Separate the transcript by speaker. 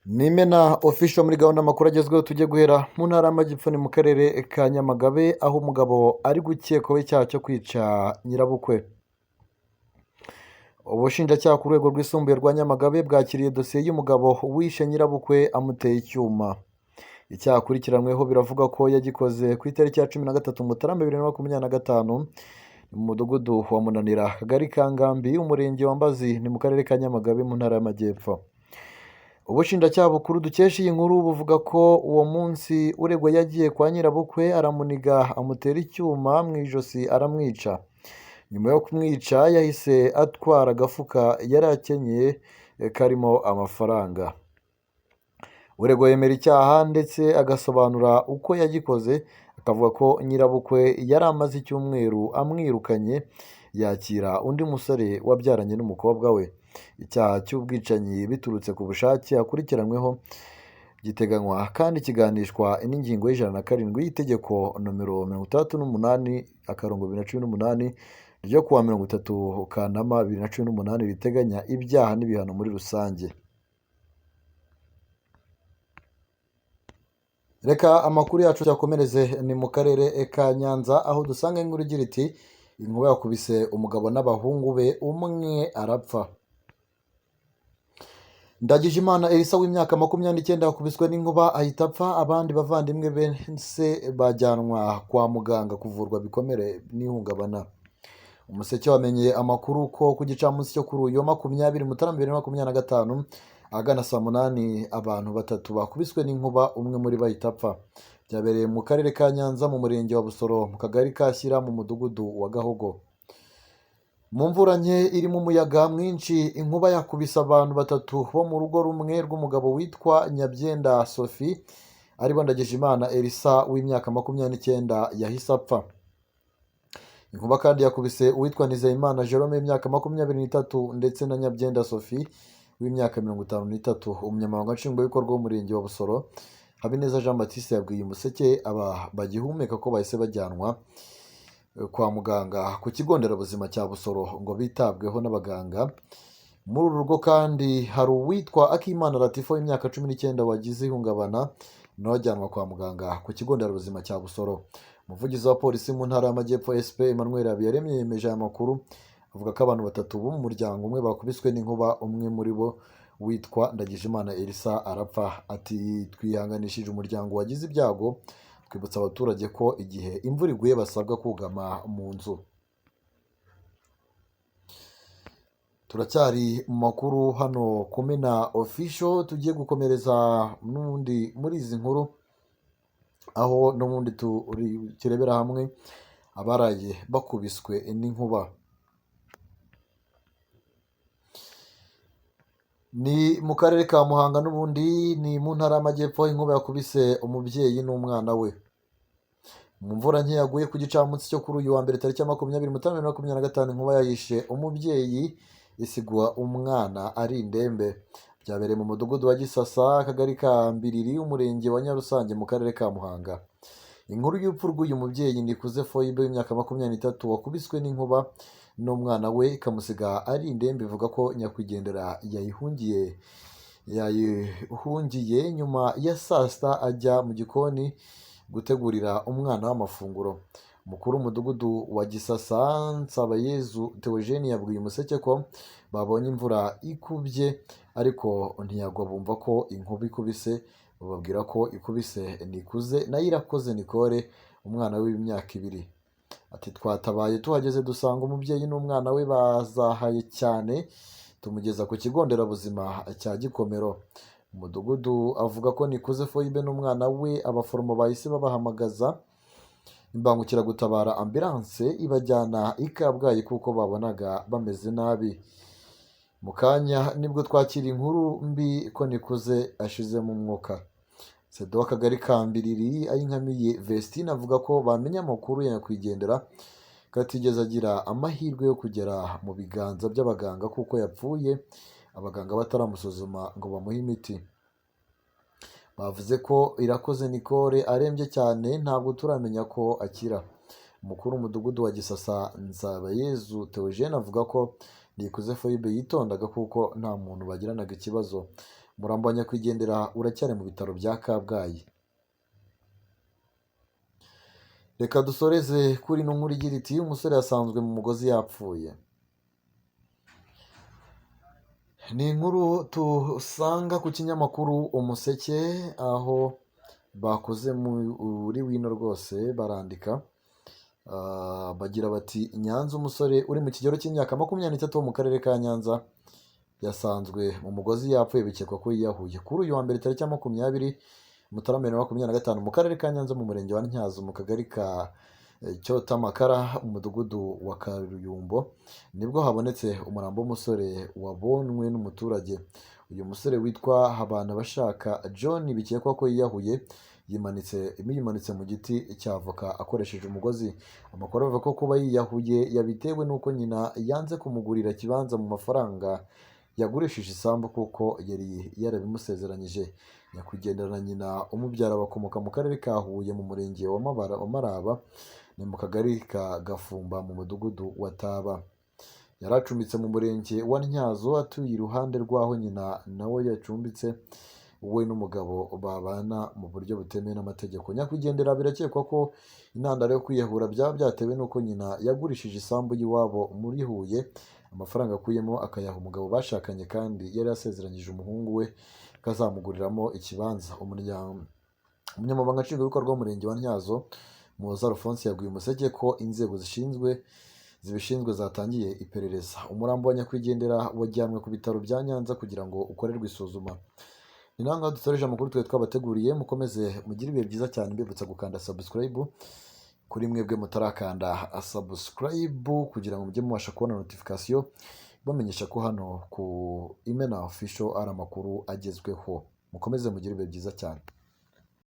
Speaker 1: Nimena Official muri gahunda amakuru agezweho. Tujye guhera mu ntara y'Amajyepfo, ni mu karere ka Nyamagabe, aho umugabo ari gukekwaho icyaha cyo kwica nyirabukwe. Ubushinjacyaha ku rwego rwisumbuye rwa Nyamagabe bwakiriye dosiye y'umugabo wishe nyirabukwe amuteye icyuma. Icyaha akurikiranyweho biravuga ko yagikoze ku itariki ya 13 Mutarama 2025 mu mudugudu wa Munanira, akagari ka Ngambi, umurenge wa Mbazi, ni mu karere ka Nyamagabe mu ntara y'Amajyepfo. Ubushinjacyaha bukuru dukesha iyi nkuru buvuga ko uwo munsi uregwa yagiye kwa nyirabukwe aramuniga, amutera icyuma mu ijosi aramwica. Nyuma yo kumwica yahise atwara agafuka yari akenyeye karimo amafaranga. Uregwa yemera icyaha ndetse agasobanura uko yagikoze, akavuga ko nyirabukwe yari amaze icyumweru amwirukanye yakira undi musore wabyaranye n'umukobwa we. Icyaha cy'ubwicanyi biturutse ku bushake akurikiranyweho giteganywa kandi kiganishwa n'ingingo ya 107 y'itegeko nomero 68/2018 ryo kuwa 30 Kanama 2018 riteganya ibyaha n'ibihano muri rusange. Reka amakuru yacu tuyakomereze ni mu karere ka Nyanza, aho dusanga inkuru igira iti: inkuba yakubise umugabo n'abahungu be, umwe arapfa. Ndagijimana Elisa w'imyaka 29 yakubiswe n'inkuba ahita apfa, abandi bavandimwe be se bajyanwa kwa muganga kuvurwa bikomere n'ihungabana. Umuseke wamenye amakuru ko ku gicamunsi cyo kuri uyu wa 20 Mutarama 2025 ahagana saa 8 abantu batatu bakubiswe n'inkuba, umwe muri bo ahita apfa. Byabereye mu karere ka Nyanza mu murenge wa Busoro mu kagari ka Shyira mu mudugudu wa Gahogo. Mu mvura nke irimo umuyaga mwinshi, inkuba yakubise abantu batatu bo mu rugo rumwe rw'umugabo witwa Nyabyenda Sophie, aribo Ndagijimana Elisa w'imyaka 29 yahise apfa. Inkuba kandi yakubise uwitwa Nizeyimana Jerome w'imyaka 23 ndetse na Nyabyenda Sophie w'imyaka 53. Umunyamabanga nshingwabikorwa w'umurenge wa Busoro Habineza Jean Baptiste yabwiye Umuseke aba bagihumeka ko bahise bajyanwa kwa muganga ku kigo nderabuzima cya Busoro ngo bitabweho n'abaganga. Muri uru rugo kandi hari uwitwa Akimana Latifa w'imyaka 19 wagize ihungabana, nawe ajyanwa kwa muganga ku kigo nderabuzima cya Busoro. Umuvugizi wa polisi mu ntara y'Amajyepfo SP Emmanuel Habiyaremye yemeje aya makuru, avuga ko abantu batatu bo mu muryango umwe bakubiswe n'inkuba, umwe muri bo witwa Ndagijimana Elisa arapfa. Ati: twihanganishije umuryango wagize ibyago, twibutsa abaturage ko igihe imvura iguye basabwa kugama mu nzu. Turacyari mu makuru hano ku Mena Official, tugiye gukomereza n'ubundi muri izi nkuru, aho n'ubundi turebera hamwe abaraye bakubiswe n'inkuba. Ni mu karere ka Muhanga n'ubundi ni mu ntara y'Amajyepfo, inkuba yakubise umubyeyi n'umwana we. Mu mvura nke yaguye ku gicamunsi cyo kuri uyu wa mbere tariki ya 20 Mutarama 2025, inkuba yayishe umubyeyi isigwa umwana ari indembe. Byabereye mu mudugudu wa Gisasa, akagari ka Mbiriri, umurenge wa Nyarusange mu karere ka Muhanga. Inkuru y'urupfu rw'uyu mubyeyi Nikuze Foibe w'imyaka 23 wakubiswe n'inkuba n'umwana we ikamusiga ari indembe, ivuga ko nyakwigendera yayihungiye nyuma ya saa sita ajya mu gikoni gutegurira umwana w'amafunguro. Umukuru w'umudugudu wa Gisasa Nsabayezu Theogene yabwiye Umuseke ko babonye imvura ikubye ariko ntiyagwa, bumva ko inkuba ikubise, bababwira ko ikubise Nikuze nayo Irakoze Nicole umwana we w'imyaka 2. Ati: twatabaye tuhageze dusanga umubyeyi n'umwana we bazahaye cyane, tumugeza ku kigo nderabuzima cya Gikomero. Umudugudu avuga ko Nikuze Foibe n'umwana we abaforomo bahise babahamagaza imbangukiragutabara ambulance ibajyana i Kabgayi kuko babonaga bameze nabi. Mu kanya nibwo twakira inkuru mbi ko Nikuze ashizemo umwuka. Sedo w'akagari ka Mbiriri Ayinkamiye Vestine avuga ko bamenye amakuru ya nyakwigendera ko atigeze agira amahirwe yo kugera mu biganza by'abaganga kuko yapfuye abaganga bataramusuzuma ngo bamuhe imiti. Bavuze ko Irakoze Nicole arembye cyane, ntabwo turamenya ko akira. Umukuru w'umudugudu wa Gisasa Nzabayezu Theogene avuga ko Nikuze Foibe yitondaga kuko nta muntu bagiranaga ikibazo. Umurambo wa nyakwigendera uracyari mu bitaro bya Kabgayi. Reka dusoreze kuri ino nkuru igira iti umusore yasanzwe mu mugozi yapfuye. Ni inkuru tusanga ku kinyamakuru Umuseke, aho bakoze muri wino rwose barandika, bagira bati Nyanza, umusore uri mu kigero cy'imyaka 23 wo mu karere ka Nyanza yasanzwe mu mugozi yapfuye, bikekwa ko yiyahuye. Kuri uyu wa mbere tariki ya 20 Mutarama 2025 mu karere ka Nyanza, mu murenge wa Ntyazo, mu kagari ka Cyotamakara, umudugudu wa Karuyumbo, nibwo habonetse umurambo w'umusore wabonwe n'umuturage. Uyu musore witwa Habanabashaka John bikekwa ko yiyahuye yimanitse mu giti cya avoka akoresheje umugozi. Amakuru avuga ko kuba yiyahuye yabitewe n'uko nyina yanze kumugurira ikibanza mu mafaranga yagurishije isambu kuko yari yarabimusezeranyije. Nyakwigendera na nyina umubyara bakomoka mu karere ka Huye, mu murenge wa Maraba, ni mu kagari ka Gafumba, mu mudugudu wa Taba. Yari acumbitse mu murenge wa Ntyazo, atuye iruhande rw'aho nyina nawe yacumbitse, we n'umugabo babana mu buryo butemewe n'amategeko. Nyakwigendera birakekwa ko intandaro yo kwiyahura byaba byatewe n'uko nyina yagurishije isambu y'iwabo muri Huye, amafaranga akuyemo akayaha umugabo bashakanye kandi yari yasezeranyije umuhungu we ko azamuguriramo ikibanza. Umunyamabanga nshingwabikorwa w'umurenge wa Ntyazo, Muhoza Alphonse, yabwiye Umuseke ko inzego zibishinzwe zatangiye iperereza. Umurambo wa nyakwigendera wajyanwe ku bitaro bya Nyanza kugira ngo ukorerwe isuzuma. Ni naho ngaho dusoreje amakuru twari twabateguriye. Mukomeze mugire ibihe byiza cyane, mbibutsa gukanda subscribe kuri mwebwe mutarakanda subscribe kugira ngo mujye mubasha kubona notification bamenyesha ko hano ku Imena Official ari amakuru agezweho. Mukomeze mugire ibihe byiza cyane.